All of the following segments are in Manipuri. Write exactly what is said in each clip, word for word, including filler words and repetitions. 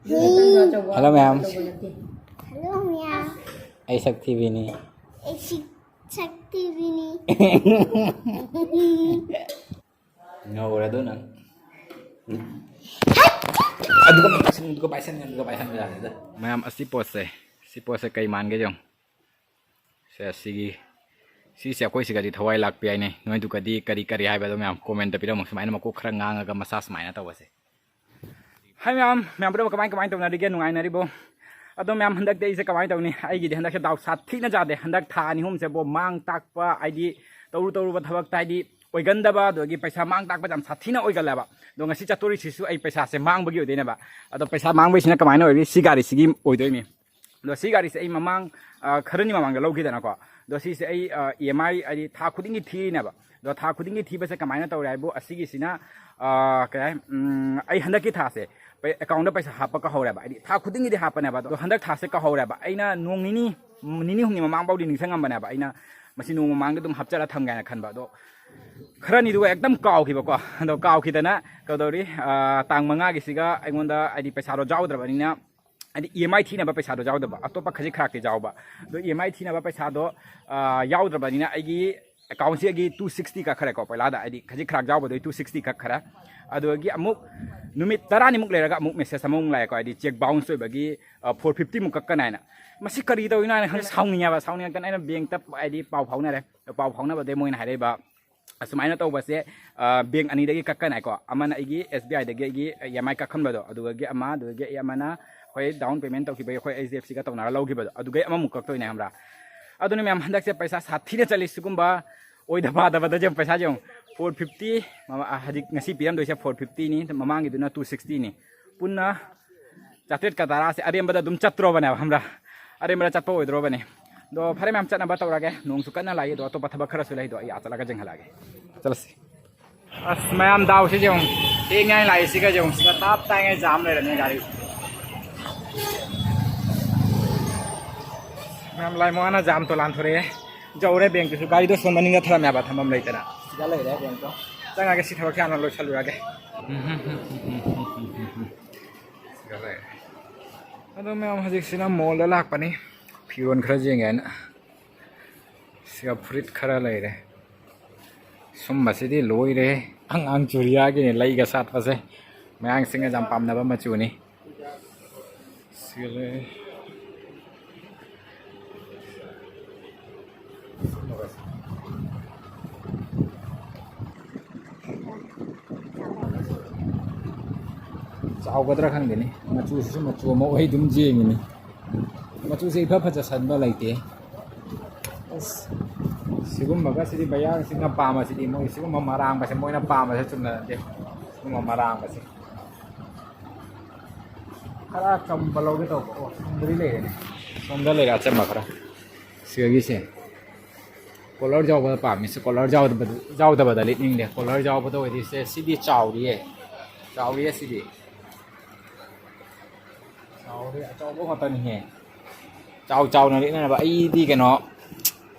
Hello, ma'am. Hello, ma'am. ꯑꯩ ꯁꯛ ꯊꯤꯕꯤꯅꯤ꯫ ꯑꯩ ꯁꯤ-, ꯁꯛ ꯊꯤꯕꯤꯅꯤ꯫ ꯉꯧꯔꯦ ꯑꯗꯨ ꯅꯪ꯫ ꯑꯗꯨꯒ ꯄꯥꯏꯁꯟ, ꯑꯗꯨꯒ ꯄꯥꯏꯁꯟ, ꯑꯗꯨꯒ ꯄꯥꯏꯁꯟꯕ ꯌꯥꯗꯦꯗ꯫ ꯃꯌꯥꯝ, ꯑꯁꯤ ꯄꯣꯠꯁꯦ, ꯁꯤ ꯄꯣꯠꯁꯦ ꯀꯩ ꯃꯥꯟꯒꯦ ꯌꯦꯡꯉꯨ꯫ ꯁꯦ, ꯁꯤꯒꯤ, ꯁꯤꯁꯦ ꯑꯩꯈꯣꯏ ꯁꯤꯒꯗꯤ ꯊꯋꯥꯏ ꯂꯥꯛꯄ ꯌꯥꯏꯅꯦ꯫ ꯅꯣꯏꯗꯨꯒꯗꯤ ꯀꯔꯤ ꯀꯔꯤ ꯍꯥꯏꯕ ꯑꯗꯣ ꯃꯌꯥꯝ comment ꯄꯤꯔꯝꯃꯨ꯫ ꯁꯨꯃꯥꯏꯅ ꯃꯀꯣꯛ ꯈꯔ ꯉꯥꯡꯉꯒ massage ꯁꯨꯃꯥꯏꯅ ꯇꯧꯕꯁꯦ꯫ ꯍꯥꯏ ꯃꯌꯥꯝ, ꯃꯌꯥꯝ ꯄꯨꯝꯅꯃꯛ ꯀꯃꯥꯏ ꯀꯃꯥꯏ ꯇꯧꯅꯔꯤꯒꯦ? ꯅꯨꯡꯉꯥꯏꯅꯔꯤꯕꯣ? ꯑꯗꯣ ꯃꯌꯥꯝ, ꯍꯟꯗꯛꯇꯤ ꯑꯩꯁꯦ ꯀꯃꯥꯏꯅ ꯇꯧꯅꯤ? ꯑꯩꯒꯤꯗꯤ ꯍꯟꯗꯛꯁꯦ ꯗꯥꯎ ꯁꯥꯊꯤꯅ ꯌꯥꯗꯦ꯫ ꯍꯟꯗꯛ ꯊꯥ ꯑꯅꯤ ꯑꯍꯨꯝꯁꯦꯕꯣ ꯃꯥꯡ ꯇꯥꯛꯄ, ꯍꯥꯏꯗꯤ ꯇꯧꯔꯨ ꯇꯧꯔꯨꯕ ꯊꯕꯛꯇ ꯍꯥꯏꯗꯤ ꯑꯣꯏꯒꯟꯗꯕ, ꯑꯗꯨꯗꯒꯤ ꯄꯩꯁꯥ ꯃꯥꯡ ꯇꯥꯛꯄꯁꯦ ꯌꯥꯝ ꯁꯥꯊꯤꯅ ꯑꯣꯏꯒꯜꯂꯦꯕ꯫ ꯑꯗꯣ ꯉꯁꯤ ꯆꯠꯇꯣꯔꯤꯁꯤꯁꯨ ꯑꯩ ꯄꯩꯁꯥꯁꯦ ꯃꯥꯡꯕꯒꯤ ꯑꯣꯏꯗꯣꯏꯅꯦꯕ꯫ ꯑꯗꯣ ꯄꯩꯁꯥ ꯃꯥꯡꯕꯩꯁꯤꯅ ꯀꯃꯥꯏꯅ ꯑꯣꯏꯔꯤ? ꯁꯤ ꯒꯥꯔꯤꯁꯤꯒꯤ ꯑꯣꯏꯗꯣꯏꯅꯤ꯫ ꯑꯗꯣ ꯁꯤ ꯒꯥꯔꯤꯁꯦ ꯑꯩ ꯃꯃꯥꯡ, ꯑ, ꯈꯔꯅꯤ ꯃꯃꯥꯡꯗ ꯂꯧꯈꯤꯗꯅꯀꯣ꯫ ꯑꯗꯣ ꯁꯤꯁꯦ ꯑꯩ, ꯑ, EMI ꯍꯥꯏꯗꯤ ꯊꯥ ꯈꯨꯗꯤꯡꯒꯤ ꯊꯤꯔꯤꯅꯦꯕ꯫ ꯑꯗꯣ ꯊꯥ ꯈꯨꯗꯤꯡꯒꯤ ꯊꯤꯕꯁꯦ ꯀꯃꯥꯏꯅ ꯇꯧꯔꯦ ꯍꯥꯏꯕꯨ, ꯑꯁꯤꯒꯤꯁꯤꯅ, ꯑ, ꯀꯩ ꯍꯥꯏ, ꯎꯝ, ꯑꯩ ꯍꯟꯗꯛꯀꯤ ꯊꯥꯁꯦ ꯄꯩ-, account ꯄꯩꯁꯥ ꯍꯥꯞꯄ ꯀꯥꯎꯍꯧꯔꯦꯕ꯫ ꯍꯥꯏꯗꯤ ꯊꯥ ꯈꯨꯗꯤꯡꯒꯤꯗꯤ ꯍꯥꯞꯄꯅꯦꯕ꯫ ꯑꯗꯣ ꯍꯟꯗꯛ ꯊꯥꯁꯦ ꯀꯥꯎꯍꯧꯔꯦꯕ꯫ ꯑꯩꯅ ꯅꯣꯡ ꯅꯤꯅꯤ, ꯅꯤꯅꯤ ꯍꯨꯝꯅꯤ ꯃꯃꯥꯡꯐꯥꯎꯗꯤ ꯅꯤꯡꯁꯤꯡꯉꯝꯕꯅꯦꯕ꯫ ꯑꯩꯅ ꯃꯁꯤ ꯅꯣꯡꯃ ꯃꯃꯥꯡꯗ ꯑꯗꯨꯝ ꯍꯥꯞꯆꯔ ꯊꯝꯒꯦ ꯍꯥꯏꯅ ꯈꯟꯕ꯫ ꯑꯗꯣ ꯈꯔꯅꯤꯗꯨꯒ ꯑꯦꯛꯗꯝ ꯀꯥꯎꯈꯤꯕꯀꯣ꯫ ꯑꯗꯣ ꯀꯥꯎꯈꯤꯗꯅ ꯀꯩꯗꯧꯔꯤ, ꯑ, ꯇꯥꯡ ꯃꯉꯥꯒꯤꯁꯤꯒ ꯑꯩꯉꯣꯟꯗ ꯍꯥꯏꯗꯤ ꯄꯩꯁꯥꯗꯣ ꯌꯥꯎꯗ꯭ꯔꯕꯅꯤꯅ, ꯍꯥꯏꯗꯤ EMI ꯊꯤꯅꯕ ꯄꯩꯁꯥꯗꯣ ꯌꯥꯎꯗꯕ, ꯑꯇꯣꯞꯄ ꯈꯖꯤꯛ ꯈꯔꯥꯛꯇꯤ ꯌꯥꯎꯕ꯫ ꯑꯗꯣ EMI ꯊꯤꯅꯕ ꯄꯩꯁꯥꯗꯣ, ꯑ, ꯌꯥꯎꯗ꯭ꯔꯕꯅꯤꯅ ꯑꯩꯒꯤ account ꯁꯤꯒꯤ two sixty ꯀꯛꯈ꯭ꯔꯦꯀꯣ꯫ ꯄꯩꯂꯥꯗ ꯍꯥꯏꯗꯤ ꯈꯖꯤꯛ ꯈꯔꯥꯛ ꯌꯥꯎꯕꯗꯣ two sixty ꯀꯛꯈ꯭ꯔꯦ꯫ ꯑꯗꯨꯗꯒꯤ ꯑꯃꯨꯛ ꯅꯨꯃꯤꯠ ꯇꯔꯥꯅꯤꯃꯨꯛ ꯂꯩꯔꯒ ꯑꯃꯨꯛ message ꯑꯃꯃꯨꯛ ꯂꯥꯛꯑꯦꯀꯣ, ꯍꯥꯏꯗꯤ cheque bounce ꯑꯣꯏꯕꯒꯤ, ꯑ, four fifty ꯃꯨꯛ ꯀꯛꯀꯅꯤ ꯍꯥꯏꯅ꯫ ꯃꯁꯤ ꯀꯔꯤ ꯇꯧꯔꯤꯅꯣ ꯍꯥꯏꯅ ꯈꯪꯗꯦ, ꯁꯥꯎꯅꯤꯡꯉꯦꯕ꯫ ꯁꯥꯎꯅꯤꯡꯉꯛꯇꯅ ꯑꯩꯅ bank ꯇ ꯍꯥꯏꯗꯤ ꯄꯥꯎ ꯐꯥꯎꯅꯔꯦ꯫ ꯄꯥꯎ ꯐꯥꯎꯅꯕꯗꯩ ꯃꯣꯏꯅ ꯍꯥꯏꯔꯛꯏꯕ, ꯑꯁꯨꯃꯥꯏꯅ ꯇꯧꯕꯁꯦ, ꯑ, bank ꯑꯅꯤꯗꯒꯤ ꯀꯛꯀꯅꯤ ꯍꯥꯏꯀꯣ꯫ ꯑꯃꯅ ꯑꯩꯒꯤ SBI ꯗꯒꯤ ꯑꯩꯒꯤ EMI ꯀꯛꯍꯟꯕꯗꯣ, ꯑꯗꯨꯗꯒꯤ ꯑꯃ, ꯑꯗꯨꯗꯒꯤ ꯑꯩ ꯑꯃꯅ ꯑꯩꯈꯣꯏ down payment ꯇꯧꯈꯤꯕꯒꯤ ꯑꯩꯈꯣꯏ HDFC ꯒ ꯇꯧꯅꯔ ꯂꯧꯈꯤꯕꯗꯣ, ꯑꯗꯨꯒꯩ ꯑꯃꯃꯨꯛ ꯀꯛꯇꯣꯏꯅꯦ, ꯈꯪꯕ꯭ꯔꯥ? ꯑꯗꯨꯅ ꯃꯌꯥꯝ, ꯍꯟꯗꯛꯁꯦ ꯄꯩꯁꯥ ꯁꯥꯊꯤꯅ ꯆꯠꯂꯤ꯫ ꯁꯤꯒꯨꯝꯕ ꯑꯣꯏꯗ ꯄꯥꯗꯕꯗ ꯌꯦꯡꯉꯨ, ꯄꯩꯁꯥꯁꯦ ꯌꯦꯡꯉꯨ, four fifty, ꯃꯃꯥ-, ꯑ, ꯍꯧꯖꯤꯛ ꯉꯁꯤ ꯄꯤꯔꯝꯗꯣꯏꯁꯦ four fifty ꯅꯤ, ꯃꯃꯥꯡꯒꯤꯗꯨꯅ two sixty ꯅꯤ꯫ ꯄꯨꯟꯅ ꯆꯥꯇ꯭ꯔꯦꯠꯀ ꯇꯔꯥꯁꯦ ꯑꯔꯦꯝꯕꯗ ꯑꯗꯨꯝ ꯆꯠꯇ꯭ꯔꯣꯕꯅꯦꯕ, ꯈꯪꯕ꯭ꯔꯥ? ꯑꯔꯦꯝꯕꯗ ꯆꯠꯄ ꯑꯣꯏꯗ꯭ꯔꯣꯕꯅꯦ꯫ ꯑꯗꯣ ꯐꯔꯦ ꯃꯌꯥꯝ, ꯆꯠꯅꯕ ꯇꯧꯔꯒꯦ꯫ ꯅꯣꯡꯁꯨ ꯀꯟꯅ ꯂꯥꯛꯏ꯫ ꯑꯗꯣ ꯑꯇꯣꯞꯄ ꯊꯕꯛ ꯈꯔꯁꯨ ꯂꯩ꯫ ꯑꯗꯣ ꯑꯩ ꯑꯥ ꯆꯠꯂꯒ ꯌꯦꯡꯍꯜꯂꯛꯑꯒꯦ꯫ ꯆꯠꯂꯁꯤ꯫ ꯑꯁ, ꯃꯌꯥꯝ ꯗꯥꯎꯁꯤ ꯌꯦꯡꯉꯨ꯫ ꯊꯦꯡꯉꯥꯏ ꯂꯥꯛꯏꯁꯤꯒ ꯌꯦꯡꯉꯨ꯫ ꯁꯤꯒ ꯇꯞ ꯇꯥꯏꯉꯩ jam ꯂꯩꯔꯝꯃꯦ ꯒꯥꯔꯤ꯫ ꯃꯌꯥꯝ ꯂꯥꯏ ꯃꯉꯥꯅ jam ꯇꯣ ꯂꯥꯟꯊꯣꯔꯛꯑꯦ꯫ ꯌꯧꯔꯦ bank ꯇꯨꯁꯨ꯫ ꯒꯥꯔꯤꯗꯣ ꯁꯣꯝ ꯃꯅꯤꯡꯗ ꯊꯝꯃꯝꯃꯦꯕ, ꯊꯝꯐꯝ ꯂꯩꯇꯅ꯫ ꯁꯤꯗ ꯂꯩꯔꯦ bank ꯇꯣ꯫ ꯆꯪꯉꯒꯦ, ꯁꯤ ꯊꯕꯛꯁꯦ ꯍꯥꯟꯅ ꯂꯣꯏꯁꯜꯂꯨꯔꯒꯦ꯫ ꯁꯤꯗ ꯂꯩꯔꯦ꯫ ꯑꯗꯣ ꯃꯌꯥꯝ, ꯍꯧꯖꯤꯛꯁꯤꯅ ꯃꯣꯜꯗ ꯂꯥꯛꯄꯅꯤ, ꯐꯤꯔꯣꯜ ꯈꯔ ꯌꯦꯡꯒꯦ ꯍꯥꯏꯅ꯫ ꯁꯤꯒ ꯐꯨꯔꯤꯠ ꯈꯔ ꯂꯩꯔꯦ꯫ ꯁꯨꯝꯕꯁꯤꯗꯤ ꯂꯣꯏꯔꯦ꯫ ꯑꯉꯥꯡ ꯆꯨꯔꯤꯌꯥꯒꯤꯅꯦ, ꯂꯩꯒ ꯁꯥꯠꯄꯁꯦ꯫ ꯃꯌꯥꯡꯁꯤꯡꯅ ꯌꯥꯝ ꯄꯥꯝꯅꯕ ꯃꯆꯨꯅꯤ꯫ ꯁꯤꯒ ꯂꯩ꯫ ꯆꯥꯎꯒꯗ꯭ꯔꯥ ꯈꯪꯗꯦꯅꯦ꯫ ꯃꯆꯨꯁꯤꯁꯨ ꯃꯆꯨ ꯑꯃ ꯑꯣꯏ ꯑꯗꯨꯝ ꯌꯦꯡꯉꯤꯅꯤ꯫ ꯃꯆꯨꯁꯦ ꯏꯐ ꯐꯖꯁꯟꯕ ꯂꯩꯇꯦ꯫ ꯑꯁ, ꯁꯤꯒꯨꯝꯕꯒ ꯁꯤꯗꯤ ꯃꯌꯥꯡꯁꯤꯡꯅ ꯄꯥꯝꯕꯁꯤꯗꯤ, ꯃꯣꯏ ꯁꯤꯒꯨꯝꯕ ꯃꯔꯥꯡꯕꯁꯦ ꯃꯣꯏꯅ ꯄꯥꯝꯕꯁꯦ ꯆꯨꯝꯅ ꯅꯠꯇꯦ꯫ ꯁꯤꯒꯨꯝꯕ ꯃꯔꯥꯡꯕꯁꯦ꯫ ꯈꯔ ꯆꯝꯕ ꯂꯧꯒꯦ ꯇꯧꯕ꯫ ꯑꯣ, ꯁꯣꯝꯗꯗꯤ ꯂꯩꯔꯦꯅꯦ꯫ ꯁꯣꯝꯗ ꯂꯩꯔꯦ ꯑꯆꯝꯕ ꯈꯔ꯫ ꯁꯤꯗꯒꯤꯁꯦ꯫ ꯀꯣꯂꯔ ꯌꯥꯎꯕꯗ ꯄꯥꯝꯃꯤ꯫ ꯁꯤ ꯀꯣꯂꯔ ꯌꯥꯎꯗꯕꯗ, ꯌꯥꯎꯗꯕꯗ ꯂꯤꯠꯅꯤꯡꯗꯦ꯫ ꯀꯣꯂꯔ ꯌꯥꯎꯕꯗ ꯑꯣꯏꯗꯤ ꯁꯦ, ꯁꯤꯗꯤ ꯆꯥꯎꯔꯤꯌꯦ꯫ ꯆꯥꯎꯔꯤꯌꯦ ꯁꯤꯗꯤ꯫ ꯆꯥꯎꯔꯤ, ꯑꯆꯧꯕ ꯉꯥꯛꯇꯅꯤꯍꯦ꯫ ꯆꯥꯎ ꯆꯥꯎꯅ ꯂꯤꯠꯅꯅꯕ꯫ ꯑꯩꯗꯤ ꯀꯩꯅꯣ,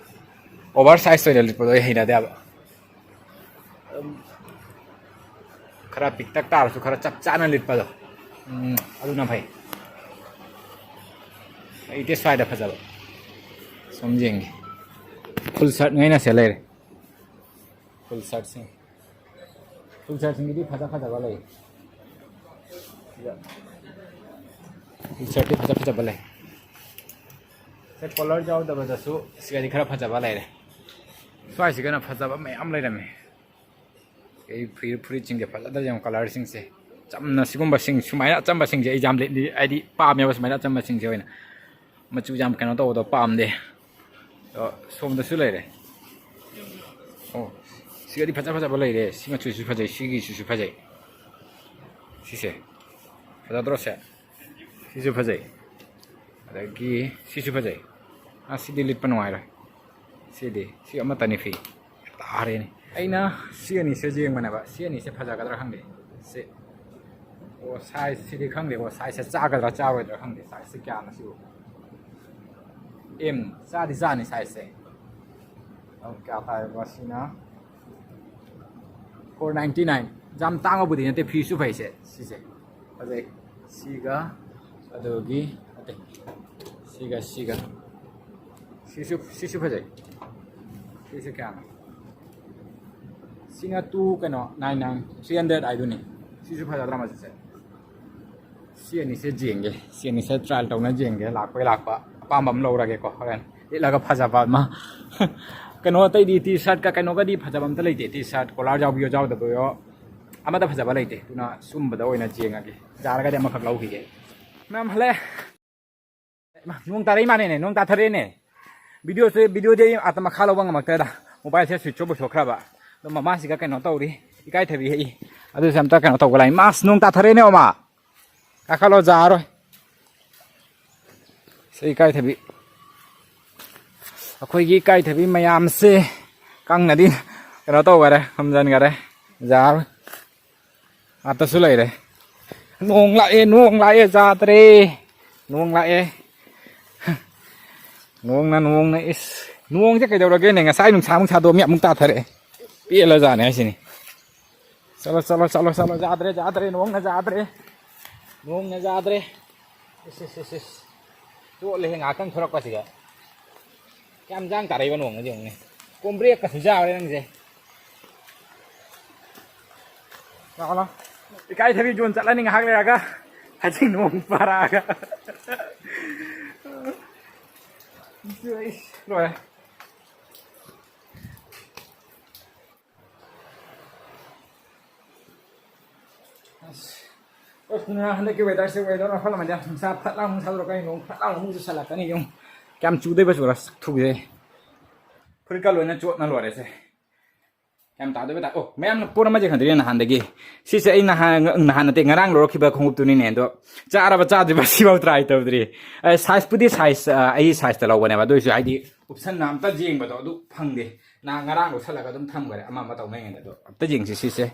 ꯑꯣꯚꯔ ꯁꯥꯏꯖ ꯑꯣꯏꯅ ꯂꯤꯠꯄꯗꯣ ꯑꯩ ꯍꯩꯅꯗꯦ ꯍꯥꯏꯕ꯫ ꯑꯗꯨꯝ ꯈꯔ ꯄꯤꯛꯇꯛ ꯇꯥꯔꯁꯨ ꯈꯔ ꯆꯞ ꯆꯥꯅ ꯂꯤꯠꯄꯗꯣ꯫ ꯎꯝ, ꯑꯗꯨꯅ ꯐꯩ꯫ ꯑꯩꯗꯤ ꯁ꯭ꯋꯥꯏꯗ ꯐꯖꯕ ꯁꯨꯝ ꯌꯦꯡꯒꯦ꯫ ꯐꯨꯜ ꯁꯥꯔꯠ ꯉꯩꯅ ꯁꯦ ꯂꯩꯔꯦ꯫ ꯐꯨꯜ ꯁꯥꯔꯠꯁꯤꯡ꯫ ꯐꯨꯜ ꯁꯥꯔꯠꯁꯤꯡꯒꯤꯗꯤ ꯐꯖ ꯐꯖꯕ ꯂꯩ꯫ ꯁꯤꯗ ꯐꯨꯜ ꯁꯥꯔꯠꯇꯤ ꯐꯖ ꯐꯖꯕ ꯂꯩ꯫ ꯁꯦ, ꯀꯣꯂꯔ ꯌꯥꯎꯗꯕꯗꯁꯨ ꯁꯤꯒꯗꯤ ꯈꯔ ꯐꯖꯕ ꯂꯩꯔꯦ꯫ ꯁ꯭ꯋꯥꯏꯁꯤꯒꯅ ꯐꯖꯕ ꯃꯌꯥꯝ ꯂꯩꯔꯝꯃꯦ꯫ ꯑꯩ ꯐꯨꯔꯤꯠ, ꯐꯨꯔꯤꯠꯁꯤꯡꯁꯦ ꯐꯖꯗ꯭ꯔ ꯌꯦꯡꯉꯣ, ꯀꯂꯔꯁꯤꯡꯁꯦ꯫ ꯆꯝꯅ ꯁꯤꯒꯨꯝꯕꯁꯤꯡ, ꯁꯨꯃꯥꯏꯅ ꯑꯆꯝꯕꯁꯤꯡꯁꯦ ꯑꯩ ꯌꯥꯝ ꯂꯤꯠꯂꯤ, ꯍꯥꯏꯗꯤ ꯄꯥꯝꯃꯦꯕ ꯁꯨꯃꯥꯏꯅ ꯑꯆꯝꯕꯁꯤꯡꯁꯦ ꯑꯣꯏꯅ꯫ ꯃꯆꯨ ꯌꯥꯝ ꯀꯩꯅꯣ ꯇꯧꯕꯗꯣ ꯄꯥꯝꯗꯦ꯫ ꯑꯗꯣ ꯁꯣꯝꯗꯁꯨ ꯂꯩꯔꯦ꯫ ꯑꯣ, ꯁꯤꯒꯗꯤ ꯐꯖ ꯐꯖꯕ ꯂꯩꯔꯦ꯫ ꯁꯤ ꯃꯆꯨꯁꯤꯁꯨ ꯐꯖꯩ, ꯁꯤꯒꯤꯁꯤꯁꯨ ꯐꯖꯩ꯫ ꯁꯤꯁꯦ ꯐꯖꯗ꯭ꯔꯣ ꯁꯦ? ꯁꯤꯁꯨ ꯐꯖꯩ꯫ ꯑꯗꯒꯤ ꯁꯤꯁꯨ ꯐꯖꯩ꯫ ꯑꯁ, ꯁꯤꯗꯤ ꯂꯤꯠꯄ ꯅꯨꯡꯉꯥꯏꯔꯣꯏ꯫ ꯁꯤꯗꯤ, ꯁꯤ ꯑꯃꯠꯇꯅꯤ ꯐꯤ꯫ ꯇꯥꯔꯦꯅꯦ꯫ ꯑꯩꯅ ꯁꯤ ꯑꯅꯤꯁꯦ ꯌꯦꯡꯕꯅꯦꯕ꯫ ꯁꯤ ꯑꯅꯤꯁꯦ ꯐꯖꯒꯗ꯭ꯔꯥ ꯈꯪꯗꯦ꯫ ꯁꯤ꯫ ꯑꯣ, ꯁꯥꯏꯖꯁꯤꯗꯤ ꯈꯪꯗꯦꯀꯣ꯫ ꯁꯥꯏꯖꯁꯦ ꯆꯥꯒꯗ꯭ꯔꯥ ꯆꯥꯔꯣꯏꯗ꯭ꯔꯥ ꯈꯪꯗꯦ꯫ ꯁꯥꯏꯖꯁꯦ ꯀꯌꯥꯅꯣ ꯁꯤꯕꯨ? ꯑꯦꯝ꯫ ꯆꯥꯗꯤ ꯆꯥꯅꯤ ꯁꯥꯏꯖꯁꯦ꯫ ꯑꯗꯨꯝ ꯀꯌꯥ ꯇꯥꯏꯕ ꯁꯤꯅ? Four ninety nine꯫ ꯌꯥꯝ ꯇꯥꯡꯕꯕꯨꯗꯤ ꯅꯠꯇꯦ, ꯐꯤꯁꯨ ꯐꯩꯁꯦ꯫ ꯁꯤꯁꯦ ꯐꯖꯩ꯫ ꯁꯤꯒ ꯑꯗꯨꯒꯤ ꯑꯇꯩ ꯁꯤꯒ ꯁꯤꯒ ꯁꯤꯁꯨ ꯁꯤꯁꯨ ꯐꯖꯩ꯫ ꯁꯤꯁꯨ ꯀꯌꯥꯅꯣ? ꯁꯤꯅ two ꯀꯩꯅꯣ, nine nine, three hundred ꯍꯥꯏꯗꯨꯅꯤ꯫ ꯁꯤꯁꯨ ꯐꯖꯗ꯭ꯔꯥ ꯃꯆꯨꯁꯦ? ꯁꯤ ꯑꯅꯤꯁꯦ ꯌꯦꯡꯒꯦ꯫ ꯁꯤ ꯑꯅꯤꯁꯦ trial ꯇꯧꯅ ꯌꯦꯡꯒꯦ꯫ ꯂꯥꯛꯄꯩ ꯂꯥꯛꯄ ꯑꯄꯥꯝꯕ ꯑꯃ ꯂꯧꯔꯒꯦꯀꯣ꯫ ꯍꯣꯔꯦꯟ ꯂꯤꯠꯂꯒ ꯐꯖꯕ ꯑꯃ꯫ ꯀꯩꯅꯣ ꯑꯇꯩꯗꯤ T-shirt ꯀ ꯀꯩꯅꯣꯒꯗꯤ ꯐꯖꯕ ꯑꯝꯇ ꯂꯩꯇꯦ꯫ T-shirt collar ꯌꯥꯎꯕꯤꯌꯣ ꯌꯥꯎꯗꯕꯤꯌꯣ ꯑꯃꯗ ꯐꯖꯕ ꯂꯩꯇꯦ꯫ ꯑꯗꯨꯅ ꯁꯨꯝꯕꯗ ꯑꯣꯏꯅ ꯌꯦꯡꯉꯒꯦ꯫ ꯌꯥꯔꯒꯗꯤ ꯑꯃꯈꯛ ꯂꯧꯈꯤꯒꯦ꯫ ꯃꯌꯥꯝ ꯍꯜꯂꯦ꯫ ꯅꯣꯡ ꯇꯥꯔꯛꯏ ꯃꯥꯅꯦꯅꯦ, ꯅꯣꯡ ꯇꯥꯊꯔꯛꯑꯦꯅꯦ꯫ Video ꯁꯦ, video ꯗꯤ ꯑꯩ ꯑꯥ ꯃꯈꯥ ꯂꯧꯕ ꯉꯝꯃꯛꯇ꯭ꯔꯦꯗ꯫ Mobile ꯁꯦ switch off ꯑꯣꯏꯊꯣꯛꯈ꯭ꯔꯕ꯫ ꯑꯗꯣ ꯃꯃꯥꯁꯤꯒ ꯀꯩꯅꯣ ꯇꯧꯔꯤ, ꯏꯀꯥꯏꯊꯕꯤ ꯍꯦꯛꯏ꯫ ꯑꯗꯨꯁꯨ ꯑꯝꯇ ꯀꯩꯅꯣ ꯇꯧꯕ ꯂꯥꯛꯏ꯫ ꯃꯥꯁ, ꯅꯣꯡ ꯇꯥꯊꯔꯛꯑꯦꯅꯦ ꯃꯃꯥ꯫ ꯀꯥꯈꯠꯂꯣ, ꯌꯥꯔꯣꯏ꯫ ꯁꯤ ꯏꯀꯥꯏꯊꯕꯤ꯫ ꯑꯩꯈꯣꯏꯒꯤ ꯏꯀꯥꯏꯊꯕꯤ ꯃꯌꯥꯝꯁꯦ ꯀꯪꯅꯗꯤ ꯀꯩꯅꯣ ꯇꯧꯈꯔꯦ, ꯈꯨꯝꯖꯤꯟꯈꯔꯦ꯫ ꯌꯥꯔꯣꯏ꯫ ꯑꯥꯗꯁꯨ ꯂꯩꯔꯦ꯫ ꯅꯣꯡ ꯂꯥꯛꯑꯦ, ꯅꯣꯡ ꯂꯥꯛꯑꯦ, ꯌꯥꯗ꯭ꯔꯦ꯫ ꯅꯣꯡ ꯂꯥꯛꯑꯦ꯫ ꯅꯣꯡꯅ, ꯅꯣꯡꯅ, ꯏꯁ꯫ ꯅꯣꯡꯁꯦ ꯀꯩꯗꯧꯔꯒꯦꯅꯦ? ꯉꯁꯥꯏ ꯅꯨꯡꯁꯥꯃꯨꯛ ꯁꯥꯗꯣꯛꯑꯝꯃꯤ, ꯑꯃꯨꯛ ꯇꯥꯊꯔꯛꯑꯦ꯫ ꯄꯦꯜꯂꯖꯥꯠꯅꯦ ꯍꯥꯏꯁꯤꯅꯤ꯫ ꯆꯠꯂꯣ, ꯆꯠꯂꯣ, ꯆꯠꯂꯣ, ꯆꯠꯂꯣ꯫ ꯌꯥꯗ꯭ꯔꯦ, ꯌꯥꯗ꯭ꯔꯦ, ꯅꯣꯡꯅ ꯌꯥꯗ꯭ꯔꯦ꯫ ꯅꯣꯡꯅ ꯌꯥꯗ꯭ꯔꯦ꯫ ꯏꯁ, ꯏꯁ, ꯏꯁ, ꯏꯁ꯫ ꯆꯣꯠꯂꯦꯍꯦ ꯉꯥꯏꯍꯥꯛꯇꯪ ꯊꯣꯔꯛꯄꯁꯤꯗ꯫ ꯀꯌꯥꯝ ꯆꯥꯡ ꯇꯥꯔꯛꯏꯕ ꯅꯣꯡꯅꯣ ꯌꯦꯡꯉꯨꯅꯦ꯫ ꯀꯣꯝꯕ꯭ꯔꯦꯛꯀꯁꯨ ꯌꯥꯎꯔꯦ ꯅꯪꯁꯦ꯫ ꯂꯥꯛꯑꯣ, ꯂꯥꯛꯑꯣ꯫ ꯏꯀꯥꯏꯊꯕꯤ ꯌꯣꯟ ꯆꯠꯂꯅꯤ ꯉꯥꯏꯍꯥꯛ ꯂꯩꯔꯒ꯫ ꯍꯧꯖꯤꯛ ꯅꯣꯡ ꯄꯥꯔꯛꯑꯒ꯫ ꯂꯣꯏꯔꯦ꯫ ꯑꯁ꯫ ꯑꯁ, ꯍꯟꯗꯛꯀꯤ weather ꯁꯦ weather ꯃꯈꯜ ꯑꯃꯅꯤ꯫ ꯅꯨꯡꯁꯥ ꯐꯠ ꯂꯥꯎꯅ ꯁꯥꯗꯣꯔꯛꯀꯅꯤ, ꯅꯣꯡ ꯐꯠ ꯂꯥꯎꯅ ꯑꯃꯨꯛ ꯆꯨꯁꯜꯂꯛꯀꯅꯤ꯫ ꯌꯦꯡꯉꯨ, ꯀꯌꯥꯝ ꯆꯨꯗꯣꯏꯕ ꯆꯨꯔ ꯊꯨꯒꯤꯗꯣꯏ꯫ ꯐꯨꯔꯤꯠꯀ ꯂꯣꯏꯅ ꯆꯣꯠꯅ ꯂꯣꯏꯔꯦꯁꯦ꯫ ꯀꯌꯥꯝ ꯇꯥꯗꯣꯏꯕ ꯇꯥ-, ꯑꯣ, ꯃꯌꯥꯝꯅ ꯄꯣꯠ ꯑꯃ ꯈꯪꯗ꯭ꯔꯤꯅꯦ ꯅꯍꯥꯟꯗꯒꯤ꯫ ꯁꯤꯁꯦ ꯑꯩ ꯅꯍꯥꯟ, ꯅꯍꯥꯟ ꯅꯠꯇꯦ, ꯉꯔꯥꯡ ꯂꯧꯔꯛꯈꯤꯕ ꯈꯣꯡꯎꯞꯇꯨꯅꯤꯅꯦ꯫ ꯑꯗꯣ ꯆꯥꯔꯕ ꯆꯥꯗ꯭ꯔꯤꯕ ꯁꯤꯐꯥꯎ try ꯇꯧꯗ꯭ꯔꯤ꯫ ꯑ, size ꯄꯨꯗꯤ size, ꯑ, ꯑꯩ size ꯇ ꯂꯧꯕꯅꯦꯕ꯫ ꯑꯗꯨ ꯑꯣꯏꯁꯨ ꯍꯥꯏꯗꯤ option ꯑꯝꯇ ꯌꯦꯡꯕꯗꯣ ꯑꯗꯨ ꯐꯪꯗꯦ꯫ ꯅꯍꯥꯟ ꯉꯔꯥꯡ ꯂꯧꯁꯜꯂꯒ ꯑꯗꯨꯝ ꯊꯝꯈ꯭ꯔꯦ, ꯑꯃ ꯑꯃ ꯇꯧꯅꯉꯩꯗ꯫ ꯑꯗꯣ ꯑꯝꯇ ꯌꯦꯡꯁꯤ ꯁꯤꯁꯦ꯫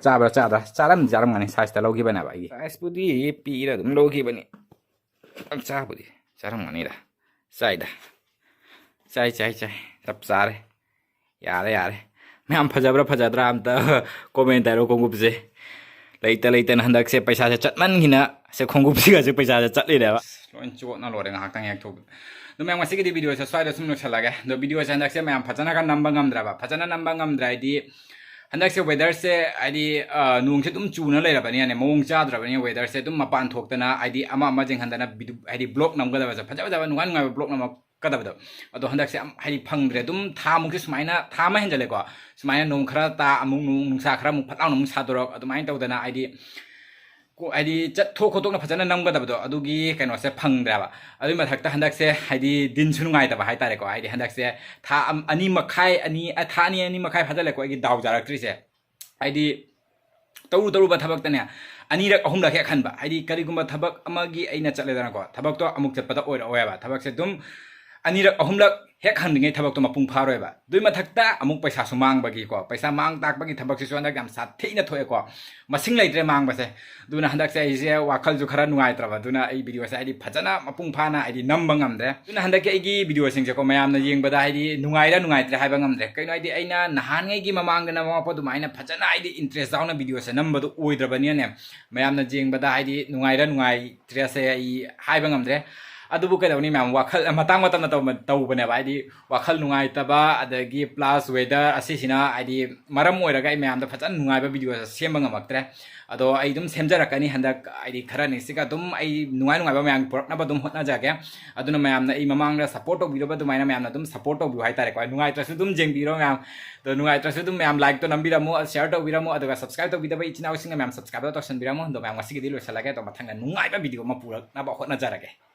ꯆꯥꯕ꯭ꯔꯥ ꯆꯥꯗ꯭ꯔꯥ? ꯆꯥꯔꯝꯗꯤ ꯆꯥꯔꯝꯒꯅꯤ, size ꯇ ꯂꯧꯈꯤꯕꯅꯦꯕ ꯑꯩꯒꯤ꯫ Size ꯄꯨꯗꯤ ꯄꯤꯔ ꯑꯗꯨꯝ ꯂꯧꯈꯤꯕꯅꯤ꯫ ꯆꯥꯕꯨꯗꯤ ꯆꯥꯔꯝꯒꯅꯤꯗ꯫ ꯆꯥꯏꯗ꯫ ꯆꯥꯏ, ꯆꯥꯏ, ꯆꯥꯏ꯫ ꯆꯞ ꯆꯥꯔꯦ꯫ ꯌꯥꯔꯦ, ꯌꯥꯔꯦ꯫ ꯃꯌꯥꯝ ꯐꯖꯕ꯭ꯔꯥ ꯐꯖꯗ꯭ꯔꯥ ꯑꯝꯇ comment ꯍꯥꯏꯔꯣ ꯈꯣꯡꯎꯞꯁꯦ꯫ ꯂꯩꯇ ꯂꯩꯇꯅ ꯍꯟꯗꯛꯁꯦ ꯄꯩꯁꯥꯁꯦ ꯆꯠꯃꯟꯈꯤꯅ ꯁꯦ ꯈꯣꯡꯎꯞꯁꯤꯒꯁꯦ ꯄꯩꯁꯥꯁꯦ ꯆꯠꯂꯤꯅꯦꯕ꯫ ꯂꯣꯏ ꯆꯣꯠꯅ ꯂꯣꯏꯔꯦ ꯉꯥꯏꯍꯥꯛꯇꯪ ꯍꯦꯛ ꯊꯣꯛꯄꯗ꯫ ꯑꯗꯨ ꯃꯌꯥꯝ, ꯉꯁꯤꯒꯤꯗꯤ ꯚꯤꯗꯤꯑꯣꯁꯦ ꯁ꯭ꯋꯥꯏꯗ ꯁꯨꯝ ꯂꯣꯏꯁꯤꯜꯂꯒꯦ꯫ ꯑꯗꯣ ꯚꯤꯗꯤꯑꯣꯁꯦ ꯍꯟꯗꯛꯁꯦ ꯃꯌꯥꯝ ꯐꯖꯅꯒ ꯅꯝꯕ ꯉꯝꯗ꯭ꯔꯕ, ꯐꯖꯅ ꯅꯝꯕ ꯉꯝꯗ꯭ꯔꯦ ꯍꯥꯏꯗꯤ ꯍꯟꯗꯛꯁꯦ ꯋꯦꯗꯔꯁꯦ ꯍꯥꯏꯗꯤ, ꯑ, ꯅꯣꯡꯁꯦ ꯑꯗꯨꯝ ꯆꯨꯅ ꯂꯩꯔꯕꯅꯤꯅꯅꯦ, ꯃꯑꯣꯡ ꯆꯥꯗ꯭ꯔꯕꯅꯤꯅ ꯋꯦꯗꯔꯁꯦ ꯑꯗꯨꯝ ꯃꯄꯥꯟ ꯊꯣꯛꯇꯅ ꯍꯥꯏꯗꯤ ꯑꯃ ꯑꯃ ꯌꯦꯡꯍꯟꯗꯅ ꯚꯤꯗꯤꯑꯣ ꯍꯥꯏꯗꯤ ꯕ꯭ꯂꯣꯛ ꯅꯝꯒꯗꯕꯁꯦ, ꯐꯖ ꯐꯖꯕ ꯅꯨꯡꯉꯥꯏ ꯅꯨꯡꯉꯥꯏꯕ ꯕ꯭ꯂꯣꯛ ꯅꯝꯃꯛꯀꯗꯕꯗꯣ꯫ ꯑꯗꯣ ꯍꯟꯗꯛꯁꯦ ꯌꯥꯝ ꯍꯥꯏꯗꯤ ꯐꯪꯗ꯭ꯔꯦ꯫ ꯑꯗꯨꯝ ꯊꯥ ꯃꯨꯛꯁꯦ ꯁꯨꯃꯥꯏꯅ, ꯊꯥ ꯑꯃ ꯍꯦꯟꯖꯜꯂꯦꯀꯣ, ꯁꯨꯃꯥꯏꯅ ꯅꯣꯡ ꯈꯔ ꯇꯥ, ꯑꯃꯨꯛ ꯅꯣꯡ, ꯅꯨꯡꯁꯥ ꯈꯔ ꯑꯃꯨꯛ ꯐꯠ ꯂꯥꯎꯅ ꯑꯃꯨꯛ ꯁꯥꯗꯣꯔꯛ, ꯑꯗꯨꯃꯥꯏꯅ ꯇꯧꯗꯅ ꯍꯥꯏꯗꯤ ꯀꯣ-, ꯍꯥꯏꯗꯤ ꯆꯠꯊꯣꯛ ꯈꯣꯠꯇꯣꯛꯅ ꯐꯖꯅ ꯅꯝꯒꯗꯕꯗꯣ ꯑꯗꯨꯒꯤ ꯀꯩꯅꯣꯁꯦ ꯐꯪꯗ꯭ꯔꯦꯕ꯫ ꯑꯗꯨꯏ ꯃꯊꯛꯇ ꯍꯟꯗꯛꯁꯦ ꯍꯥꯏꯗꯤ ꯗꯤꯟꯁꯨ ꯅꯨꯡꯉꯥꯏꯇꯕ ꯍꯥꯏꯇꯥꯔꯦꯀꯣ꯫ ꯍꯥꯏꯗꯤ ꯍꯟꯗꯛꯁꯦ ꯊꯥ ꯑꯝ-, ꯑꯅꯤ ꯃꯈꯥꯏ, ꯑꯅꯤ, ꯑ, ꯊꯥ ꯑꯅꯤ, ꯑꯅꯤ ꯃꯈꯥꯏ ꯐꯥꯖꯜꯂꯦꯀꯣ ꯑꯩꯒꯤ ꯗꯥꯎ ꯌꯥꯔꯛꯇ꯭ꯔꯤꯁꯦ꯫ ꯍꯥꯏꯗꯤ ꯇꯧꯔꯨ ꯇꯧꯔꯨꯕ ꯊꯕꯛꯇꯅꯦ ꯑꯅꯤꯔꯛ ꯑꯍꯨꯝꯂꯛ ꯍꯦꯛ ꯍꯟꯕ꯫ ꯍꯥꯏꯗꯤ ꯀꯔꯤꯒꯨꯝꯕ ꯊꯕꯛ ꯑꯃꯒꯤ ꯑꯩꯅ ꯆꯠꯂꯦꯗꯅꯀꯣ, ꯊꯕꯛꯇꯣ ꯑꯃꯨꯛ ꯆꯠꯄꯗ ꯑꯣꯏꯔꯛꯑꯣꯏꯕ꯫ ꯊꯕꯛꯁꯦ ꯑꯗꯨꯝ ꯑꯅꯤꯔꯛ ꯑꯍꯨꯝꯂꯛ ꯍꯦꯛ ꯍꯟꯗ꯭ꯔꯤꯉꯩ ꯊꯕꯛꯇꯣ ꯃꯄꯨꯡ ꯐꯥꯔꯣꯏꯕ꯫ ꯑꯗꯨꯏ ꯃꯊꯛꯇ ꯑꯃꯨꯛ ꯄꯩꯁꯥꯁꯨ ꯃꯥꯡꯕꯒꯤꯀꯣ, ꯄꯩꯁꯥ ꯃꯥꯡ ꯇꯥꯛꯄꯒꯤ ꯊꯕꯛꯁꯤꯁꯨ ꯍꯟꯗꯛ ꯌꯥꯝ ꯁꯥꯊꯤꯅ ꯊꯣꯛꯑꯦꯀꯣ꯫ ꯃꯁꯤꯡ ꯂꯩꯇ꯭ꯔꯦ ꯃꯥꯡꯕꯁꯦ꯫ ꯑꯗꯨꯅ ꯍꯟꯗꯛꯁꯦ ꯑꯩꯁꯦ ꯋꯥꯈꯜꯁꯨ ꯈꯔ ꯅꯨꯡꯉꯥꯏꯇ꯭ꯔꯕ, ꯑꯗꯨꯅ ꯑꯩ ꯚꯤꯗꯤꯑꯣꯁꯦ ꯍꯥꯏꯗꯤ ꯐꯖꯅ ꯃꯄꯨꯡ ꯐꯥꯅ ꯍꯥꯏꯗꯤ ꯅꯝꯕ ꯉꯝꯗ꯭ꯔꯦ꯫ ꯑꯗꯨꯅ ꯍꯟꯗꯛꯀꯤ ꯑꯩꯒꯤ ꯚꯤꯗꯤꯑꯣꯁꯤꯡꯁꯦꯀꯣ ꯃꯌꯥꯝꯅ ꯌꯦꯡꯕꯗ ꯍꯥꯏꯗꯤ ꯅꯨꯡꯉꯥꯏꯔ ꯅꯨꯡꯉꯥꯏꯇ꯭ꯔꯦ ꯍꯥꯏꯕ ꯉꯝꯗ꯭ꯔꯦ꯫ ꯀꯩꯅꯣ ꯍꯥꯏꯗꯤ ꯑꯩꯅ ꯅꯍꯥꯟꯉꯩꯒꯤ ꯃꯃꯥꯡꯗ ꯅꯝꯃꯛꯄ ꯑꯗꯨꯃꯥꯏꯅ ꯐꯖꯅ ꯍꯥꯏꯗꯤ ꯏꯟꯇꯔꯦꯁ ꯌꯥꯎꯅ ꯚꯤꯗꯤꯑꯣꯁꯦ ꯅꯝꯕꯗꯣ ꯑꯣꯏꯗ꯭ꯔꯕꯅꯤꯅꯅꯦ, ꯃꯌꯥꯝꯅ ꯌꯦꯡꯕꯗ ꯍꯥꯏꯗꯤ ꯅꯨꯡꯉꯥꯏꯔ ꯅꯨꯡꯉꯥꯏꯇ꯭ꯔꯦꯁꯦ ꯑꯩ ꯍꯥꯏꯕ ꯉꯝꯗ꯭ꯔꯦ꯫ ꯑꯗꯨꯕꯨ ꯀꯩꯗꯧꯅꯤ ꯃꯌꯥꯝ, ꯋꯥꯈꯜ ꯃꯇꯥꯡ ꯃꯇꯝꯅ ꯇꯧꯕ-, ꯇꯧꯕꯅꯦꯕ꯫ ꯍꯥꯏꯗꯤ ꯋꯥꯈꯜ ꯅꯨꯡꯉꯥꯏꯇꯕ ꯑꯗꯒꯤ plus weather ꯑꯁꯤꯁꯤꯅ ꯍꯥꯏꯗꯤ ꯃꯔꯝ ꯑꯣꯏꯔꯒ ꯑꯩ ꯃꯌꯥꯝꯗ ꯐꯖꯅ ꯅꯨꯡꯉꯥꯏꯕ ꯚꯤꯗꯤꯑꯣꯁꯦ ꯁꯦꯝꯕ ꯉꯝꯃꯛꯇ꯭ꯔꯦ꯫ ꯑꯗꯣ ꯑꯩ ꯑꯗꯨꯝ ꯁꯦꯝꯖꯔꯛꯀꯅꯤ ꯍꯟꯗꯛ ꯍꯥꯏꯗꯤ ꯈꯔꯅꯤꯁꯤꯒ ꯑꯗꯨꯝ ꯑꯩ ꯅꯨꯡꯉꯥꯏ ꯅꯨꯡꯉꯥꯏꯕ ꯃꯌꯥꯝ ꯄꯨꯔꯛꯅꯕ ꯑꯗꯨꯝ ꯍꯣꯠꯅꯖꯒꯦ꯫ ꯑꯗꯨꯅ ꯃꯌꯥꯝꯅ ꯑꯩ ꯃꯃꯥꯡꯗ ꯁꯞꯄꯣꯔꯠ ꯇꯧꯕꯤꯔꯕ ꯑꯗꯨꯃꯥꯏꯅ ꯃꯌꯥꯝꯅ ꯑꯗꯨꯝ ꯁꯞꯄꯣꯔꯠ ꯇꯧꯕꯤꯌꯨ ꯍꯥꯏꯇꯥꯔꯦꯀꯣ꯫ ꯅꯨꯡꯉꯥꯏꯇ꯭ꯔꯁꯨ ꯑꯗꯨꯝ ꯌꯦꯡꯕꯤꯔꯣ ꯃꯌꯥꯝ꯫ ꯑꯗꯣ ꯅꯨꯡꯉꯥꯏꯇ꯭ꯔꯁꯨ ꯑꯗꯨꯝ ꯃꯌꯥꯝ ꯂꯥꯏꯛꯇꯣ ꯅꯝꯕꯤꯔꯝꯃꯣ, ꯁꯤꯌꯔ ꯇꯧꯕꯤꯔꯝꯃꯣ, ꯑꯗꯨꯒ ꯁꯕꯁꯀ꯭ꯔꯥꯏꯕ ꯇꯧꯕꯤꯗꯕ ꯏꯆꯤꯟ ꯏꯅꯥꯎꯁꯤꯡꯅ ꯃꯌꯥꯝ ꯁꯕꯁꯀ꯭ꯔꯥꯏꯕ ꯇꯧꯁꯟꯕꯤꯔꯝꯃꯣ꯫ ꯑꯗꯣ ꯃꯌꯥꯝ ꯉꯁꯤꯒꯤꯗꯤ ꯂꯣꯏꯁꯤꯜꯂꯒꯦ꯫ ꯑꯗꯣ ꯃꯊꯪꯗ ꯅꯨꯡꯉꯥꯏꯕ ꯚꯤꯗꯤꯑꯣ ꯑꯃ ꯄꯨꯔꯛꯅꯕ ꯍꯣꯠꯅꯖꯔꯒꯦ꯫